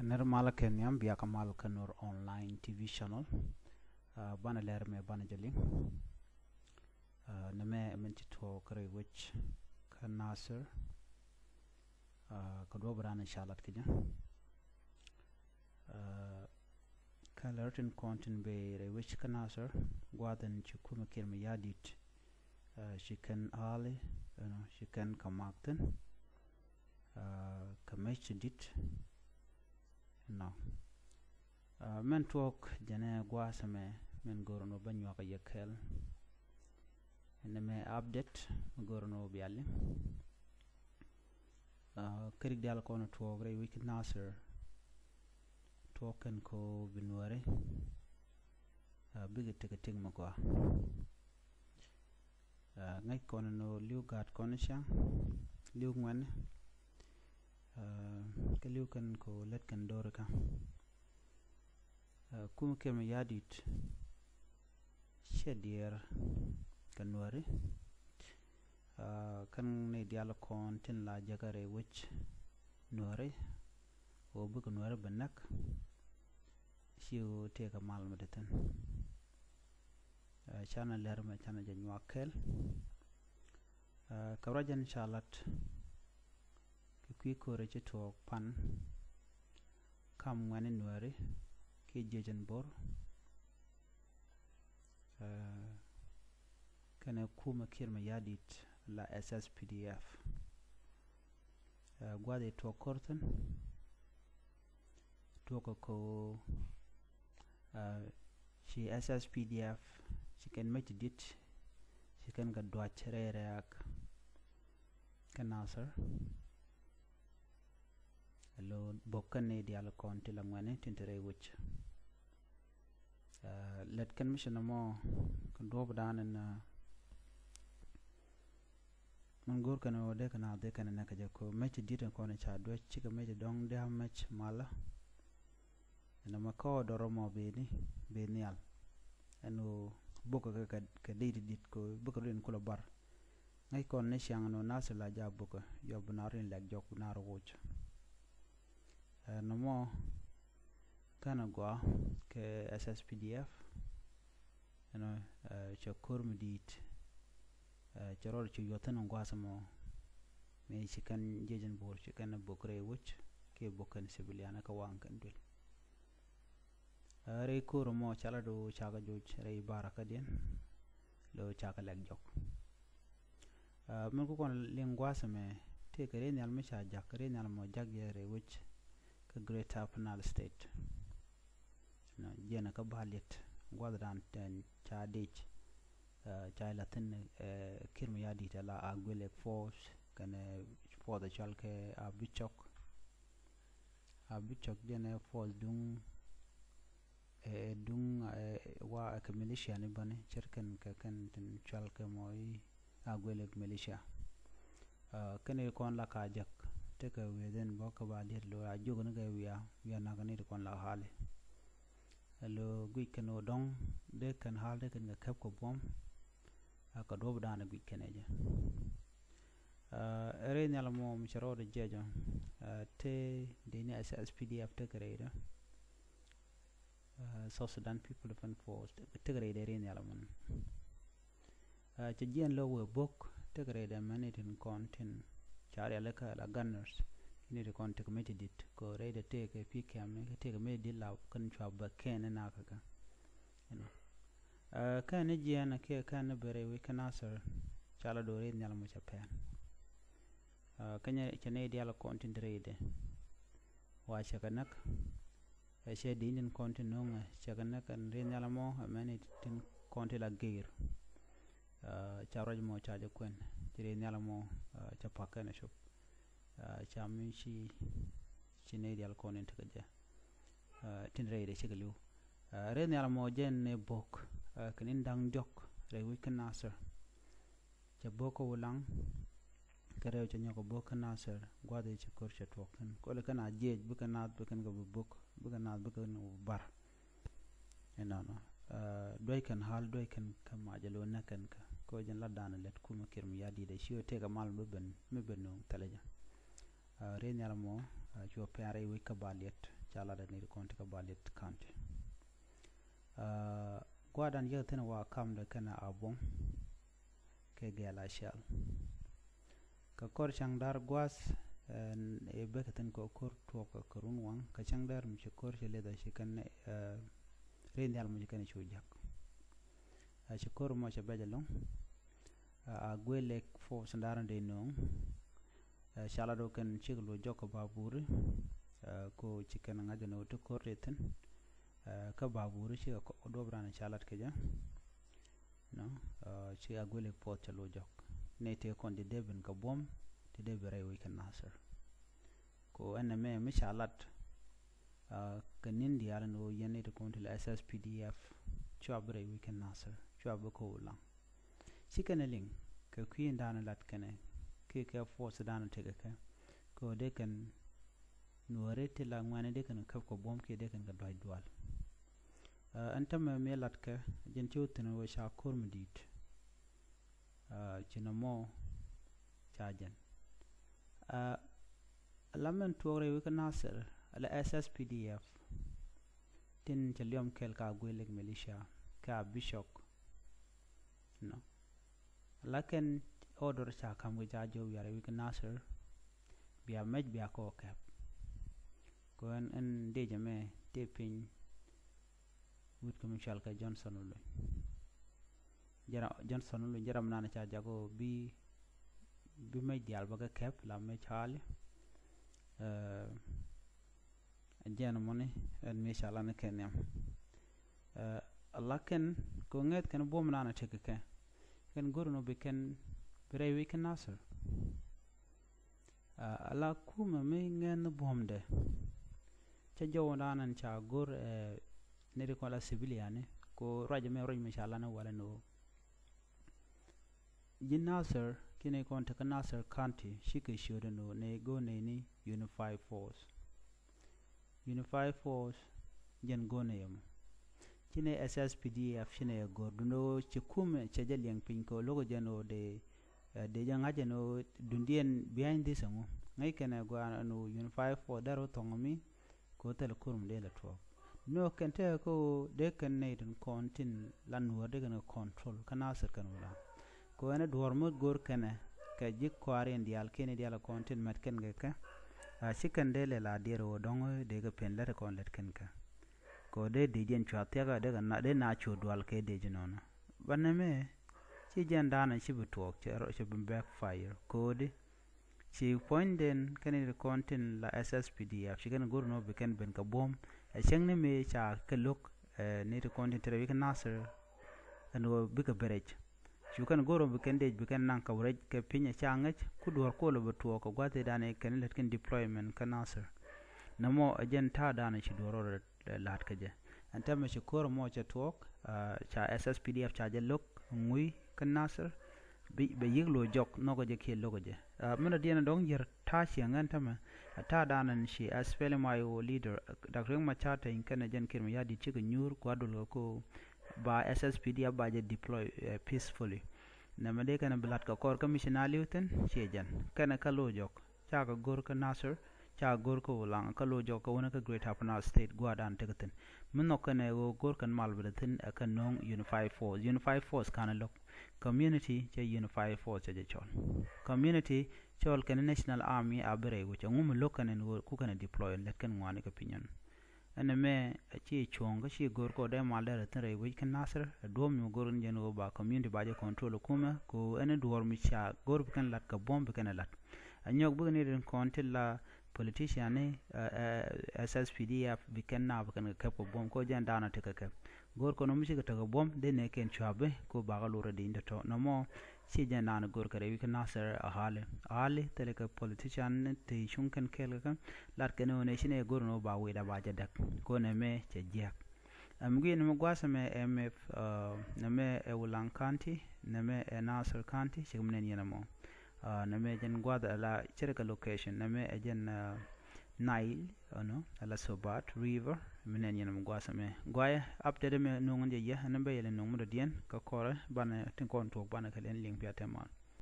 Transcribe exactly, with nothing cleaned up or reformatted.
Nɛr malä kɛ nhiam, bia kɛ mal kä Nuer Online T V channel. Banɛ lɛr mɛ banɛ jɛ liŋ. Nɛ mɛ mɛn ci tuɔɔk rɛy wec kä Nasir. Kɛ duɔ̱p ran in ca lat kɛ jɛ. Kä lɛr tin kɔn tin bɛ rɛy wec kä Nasir, gua̱dhɛn ci kumɛ Kiir Mayardit ci kɛn ali, ci kɛn kɛ mak thin. Kɛ mec ti dit nɔ. Mɛn tuɔɔk jɛnɛ gua̱a̱th ɛmɛ, mɛn go̱r nɔ bä nyuak a yɛ kɛɛl. Ɛn ɛmɛ update mi go̱r nɔ bia liŋ. Kä rik dial kɔn tuɔɔk rɛy wec kä Nasir, tuɔɔk kɛn ko bi Nuääri bikɛ tekɛ tik mi gɔaa. Ŋäc kɔn nɔ li̱w gaat kɔn ciaŋ, li̱w ŋuɛni. Kä li̱w kɛn ko lät kɛn do̱ri kä. Kumɛ Kiir Mayardit ciɛ diɛɛr kɛ Nuääri. Kɛn ni dial kɔn tin la jäkä rɛy wec Nuääri, ɣöö bikɛ Nuääri bɛ näk. Ci ɣöö tëëkɛ mal mi te thi̱n. Canɛ lɛr mɛ canɛ jɛ nyuak kɛɛl. Kɛ ruac ɛn ca lat kɛ kui̱ ko̱rɛ ci tuɔɔk pan kam ŋuɛni Nuääri kiɛ jiec ɛn bo̱r. Kɛnɛ kumɛ Kiir Mayardit la S S P D F. Gua̱dhi tuɔɔk ko̱r thi̱n, tuɔɔk kɛ ko ci S S P D F ci kɛn mec ti dit, ci kɛn kɛ duac rɛy rɛ̈ɛ̈k kä Nasir. Lo bok kɛn ni dial kɔn ti la ŋuɛni tin te rɛy wec. Lät kɛn mi ci nɔmɔ kɛ duɔ̱ɔ̱p dan ɛn min go̱o̱r kɛn ɣöö dee kɛ naath dee kɛn nɛ kɛ jɛ ko mec ti dit ɛn kɔn ca duec cikɛ mec ti dɔ̱ŋ dee a mec malä. Ɛn ɛmɛ kä ɣöö dɔrɔ mɔ beni ben nhial. Ɛn ɣöö bokɛ kɛ kɛ dee ti dit ko bikɛ rin kulɛ bar. Ŋäc kɔn ni ciaŋ ɛn ɣöö Nasir la ja bokɛ yɔp bi naar rin lɛk jɔk bi naar woc. Ɛn ɛmɔ kɛn a gɔaa kɛ S S P D F. Ɛnɔ cɛ ko̱r mi di̱i̱t. Cɛ rɔɔd ci yuɔth thi̱n in gua̱a̱th ɛmɔ. Mi ci kɛn jiec in bo̱r ci kɛn bok rɛy wec kiɛ bok kɛn civilian kä waŋ kɛn duël. Rɛy ko̱r ɛmɔ ca la do̱ cakɛ joc rɛy bar kä diɛn. Lo cakɛ lɛk jɔk. Min ku kɔn liŋ gua̱a̱th ɛmɛ tëëkɛ rɛy nhial mi ca jak, rɛy nhial mɔ jak yɛ rɛy wec kä Greater Upper Nile State. Jiɛn kä Baliet gua̱thdan tɛn ca dec. Ca la thi̱n Kiir Mayardit ala Agwelek force kɛnɛ force cɔal kɛ Abicɔk. Abicɔk jɛn ɛ force duŋ ɛ duŋ wa kɛ militia ni bäni cɛr kɛn kɛ kɛn tin cɔal kɛ mɔ i̱ Agwelek militia. Kɛn i̱ kɔn la ka jek tekɛ wi̱i̱dhin bä kä Baliet lo a jiök ni kɛ wiaa wiaa nak ni ti kɔn la hali. Lo guic kɛn ɣöö dɔ̱ŋ dee kɛn hal dee kɛn kɛ kɛp kɛ buɔ̱m. A kɛ duɔ̱p dan guic kɛn ɛ jɛ. Ɛ rɛy nhial mɔ mi cɛ rɔɔdɛ jiɛc ɔ te dee ni S S P D F tekɛ rɛydɛ. South Sudan People Defense Force tekɛ rɛydɛ rɛy nhial mɔ. Cɛ jiɛn lo̱k wee bok tekɛ rɛydɛ mɛn itin kɔn tin ca rialikä la gunners. Ini ti kɔn tekɛ mec ti dit kɛ rɛydɛ tekɛ pi̱i̱ kɛmni kä tekɛ mec ti dit la kɛn cua bä kɛn ni nakä kä. Kɛn ni jiɛn kiɛ kɛn ni bɛ rɛy wec kä Nasir ca la do̱ri nhial mɔ cɛ pɛn. Kä nyɛ cɛ ni dial kɔn tin ti rɛydɛ wa cɛ kɛ näk. Ɛ cɛ di̱i̱n tin kɔn tin no̱o̱ŋɛ cɛ kɛ näk ɛn ri nhial ɛmɔ ɛmɛn i̱ tin kɔn ti la gir. Ca ruac mɔ ca jɛ kuɛn ci ri nhial ɛmɔ ca pak kɛn ɛ cop. Ca mi ci ci nɛy dial kɔn in tekɛ jɛ. Tin rɛy dɛ cikɛ li̱w. Ri nhial ɛmɔ jɛ ni bok kɛ ni da̱ŋ diɔk rɛy wi̱c kä Nasir. Cɛ bok kä Wulaŋ. Kɛ rɛw cɛ nyɔk kɛ bok kä Nasir gua̱th i̱ ci ko̱r cɛ tuɔk kɛn koli kɛn a jiɛc bikɛ naath bikɛn kɛ bi bok bikɛ naath bikɛn kɛ bi bar. Inɔnɔ duec kɛn hal duec kɛn kɛ mac ɛ lo̱n nɛ kɛn kɛ kɛ jɛn la da̱a̱n lɛt kumɛ Kiir Mayardit ɛ ci ɣä tëëkɛ mal mi ben mi ben nuŋ thɛlɛ jɛ. Ri nhial mɔ cuɔ pɛn rɛy wec kä Baliet. ca lat ɛ ni ti kɔn ti kä Balit County. Gua̱a̱th dan yäk thi̱n wa kamdɛ kɛnɛ Abuɔ̱ŋ kɛ Gɛɛl Acial. Kɛ kɔr cäŋ da̱r gua̱a̱th ɛ bek thi̱n kɛ kɔr tuɔk kɛ run waŋ kɛ cäŋ da̱r mi ci kɔr ci leth a ci kɛn ri nhial mi ci kɛn cu jak. Ci kɔr mɔ cɛ bɛc ɛlɔ̱ŋ. Aguelek force da̱r ni dee no̱o̱ŋ. Ca lat ɔ kɛn cik luɔ jɔk kɛ baburi. Ko ci kɛn ŋa̱c ni wä ti kɔr ti thi̱n. Kä baburi ci kɛ duɔp ran ca lat kɛ jɛ. Nɔ ci Aguelek force cɛ luɔ jɔk ni tëë kɔn di dee ben kɛ buɔ̱m ti dee bi rɛy wi̱c kɛ Nasir. Ko ɛn ɛmɛ mi ca lat kɛ ni̱n diaal ni wä yɛn ni ti kɔn ti la S S P D F cua bi rɛy wi̱c kɛ Nasir cua bi ko̱o̱l laŋ. Ci kɛn ɛ liŋ kɛ kui̱ in da̱a̱n lat kɛnɛ kiɛ kɛ force da̱a̱n tekɛ kɛ kɛ ɣöö dee kɛn nuɔ̱ɔ̱ri ti la ŋuɛ̈ni dee kɛn kɛ käp kɛ buɔ̱m kiɛ dee kɛn kɛ duac dual. Ɛn tämɛ mi lat kɛ jɛn ci wä thi̱n wä ca ko̱r mi di̱i̱t. Ci nɔmɔ ca jɛn. Ala mɛn tuɔɔk rɛy wi̱i̱ kä Nasir ala S S P D F. Tin cɛ liɔm kɛl ka Aguelek militia ka Bishop. Nɔ la kɛn order ca ka̱m kɛ ca jɔw wiarɛ wi̱i̱ kä Nasir. Bia mɛc bia kɔ kɛp. Kɛ ɛn ɛn dec ɛmɛ tëë piny. Wut kɛ mi cual kɛ Johnson Oluny. Jɛn Johnson Oluny jɛn ram nan ca jak ɔ bi bi mɛc diaal bä kɛ kɛp la mɛc hali. Jɛn mɔni ɛn mi ca lan kɛ nhiam. Ala kɛn kɛ ŋɛth kɛn buɔm nan a tek kɛ kɛn go̱r nɔ bi kɛn bi rɛy wi̱i̱ kɛ Nasir. Ala kumɛ mi ŋɛn ni buɔ̱mdɛ. Cä jɔw dan ɛn ca go̱r ɛ ni ri kɔn la civilian ni ko ruac mɛ ruac mi ca lan walɛ ni wä. Ji̱ Nasir kini kɔn te kä Nasir County ci kɛ ciöt ni wä ni go̱r ni ni unified force. Unified force jɛn go̱r ni yɛ mɔ. Ci ni S S P D F ci ni yɛ go̱r dundɛ wä ci kumɛ cɛ jɛ liɛŋ piny kɛ wä lo̱k jɛn wä dee. Dee jɛ ŋa̱c ɛn ɣöö dundiɛn behind this ɛŋu ŋäc kɛnɛ gua̱a̱n ɛn ɣöö unified force dɛr wä thɔŋ mi kɛ wä thil kurum dee lɛ tuɔɔk. Ni ɣöö kɛn tekɛ kä ɣöö dee kɛn nɛy tin kɔn tin la nuɔ̱ɔ̱r dee kɛn kɛ control kä Nasir kɛn wä la kɛ ɣöö ɛn ɛ duɔ̱ɔ̱r mi go̱o̱r kɛnɛ kɛ ji̱ kɔaar in diaal kiɛn in diaal kɔn tin mɛt kɛn kɛ kɛ. A ci kɛn dee lɛ la diɛɛr ɣöö dɔ̱ŋ dee kɛ pen lät kɔn lät kɛn kɛ kɛ ɣöö dee dee jiɛn cua thiakä dee kɛ na dee na cu dual kɛ dee ji̱ nɔnɔ. Banɛ mɛ ci jɛn da̱a̱n ci bi tuɔɔk cɛ bi backfire ko̱o̱di. Ci puɔ̱nyden kɛn in kɔn tin la S S P D F ci kɛn go̱r nɔ bi kɛn ben kɛ buɔ̱m. Ɛ cäŋ ni mëë ca kɛ lo̱k ni ti kɔn tin te rɛy wi̱i̱ kɛ Nasir. Ɛn ɣöö bikɛ bɛ rɛc cu kɛn go̱r nɔ bi kɛn dec bi kɛn naŋ kɛ wä rɛc kɛ piny ɛ ca ŋäc ku duɔ̱ɔ̱r kuɔl bi tuɔɔk kɛ gua̱thidan kɛn lät kɛn deployment kä Nasir. Nɛmɔ ɛ jɛn ta̱a̱ da̱a̱n ci duɔ̱ɔ̱r rɔ la̱t kä jɛ. Ɛn tɛmɛ ci ko̱r mɔ cɛ tuɔɔk ca S S P D F ca jɛ lo̱k ŋui̱ kä Nasir. Bɛ yi̱k lo̱ jɔk nhɔkä jɛ kiɛ lo̱kä jɛ. Min a diɛn a dɔ̱ŋ yär ta̱a̱ ciɛŋ ɛn tɛmɛ a ta̱a̱ da̱a̱n ɛn ci SPLM-IO leader Doctor Riek Machar Teny kɛnɛ jɛn Kiir Mayardit cikɛ nyuur kua̱r dul kɛ ko ba S S P D F ba jɛ deploy peacefully. Nɛmɛ dee kɛnɛ bi la̱t kɛ kɔr kä mi ci na li̱w thi̱n ciɛ jɛn kɛnɛ kä lo̱ jɔk. Cakɛ go̱r kä Nasir, cakɛ go̱r kä Ulaŋ kä lo̱ jɔk kä wänä kä Greater Upper Nile State gua̱a̱r dan tekɛ thi̱n. Mi nhɔk kɛnɛ ɣöö go̱r kɛn mal bɛ thi̱n ɛ kɛn no̱o̱ŋ unified force, unified force kanɛ lo̱k. Community cɛ unified force cɛ jɛ cɔl. Community cɔl kɛn national army a bi rɛy wec ɛŋu mi lo̱k kɛn ɛn ɣöö ku kɛn ɛ deploy ɛn lät kɛn ŋuani kɛ piny ɛn. Ɛn ɛmɛ ɛ ci cuɔ̱ɔ̱ŋ kä ci go̱r kɔ dee mal dee rɛ thi̱n rɛy wec kä Nasir ɛ duɔ̱ɔ̱p mi go̱r ni jɛn ɣöö ba community ba jɛ control ɛ kumɛ ko ɛn ɛ duɔ̱ɔ̱r mi ca go̱r bi kɛn lat kɛ buɔ̱m bi kɛn ɛ lat. Ɛ nyɔk bikɛ ni rin kɔn ti la politician ni S S P D F bi kɛn naap kɛn kɛ kɛp kɛ buɔ̱m ko jɛn daanɔ ti kɛ kɛp. Go̱r kɔn mi cikɛ tekɛ buɔ̱m dee nɛ kɛn cua̱pi ko bakä lurɛ di in tɔ̱tɔ̱ nɔmɔ. Ci jɛn daanɔ go̱r kɛ rɛy wi̱i̱ kä Nasir a hali a hali thilɛ kɛ politician ni ti cuŋ kɛn kɛɛl kɛ kɛ lat kɛn ɣöö nɛ ci nɛ go̱r ni wä ba wi̱i̱da ba jɛ däk ko nɛ mɛ cɛ jiäk. Ɛm gui̱n mi gua̱a̱th ɛmɛ ɛ mɛp nɛmɛ ɛ Wulaŋ County nɛmɛ ɛ Nasir County cik mi nɛn yɛn ɛmɔ. Nɛmɛ jɛn gua̱a̱th ala cɛrɛ kɛ location nɛmɛ ɛ jɛn Nile ɔnɔ ala Sobat River mi nɛn yɛn ɛmɔ gua̱a̱th ɛmɛ guayɛ update ɛmɛ nuŋ jɛ yɛ ɛn bɛ yɛlɛ nuŋ mi dɔ̱diɛn kä kɔrɛ banɛ tin kɔn tuɔk banɛ kɛ lɛn liŋ pia tɛmal.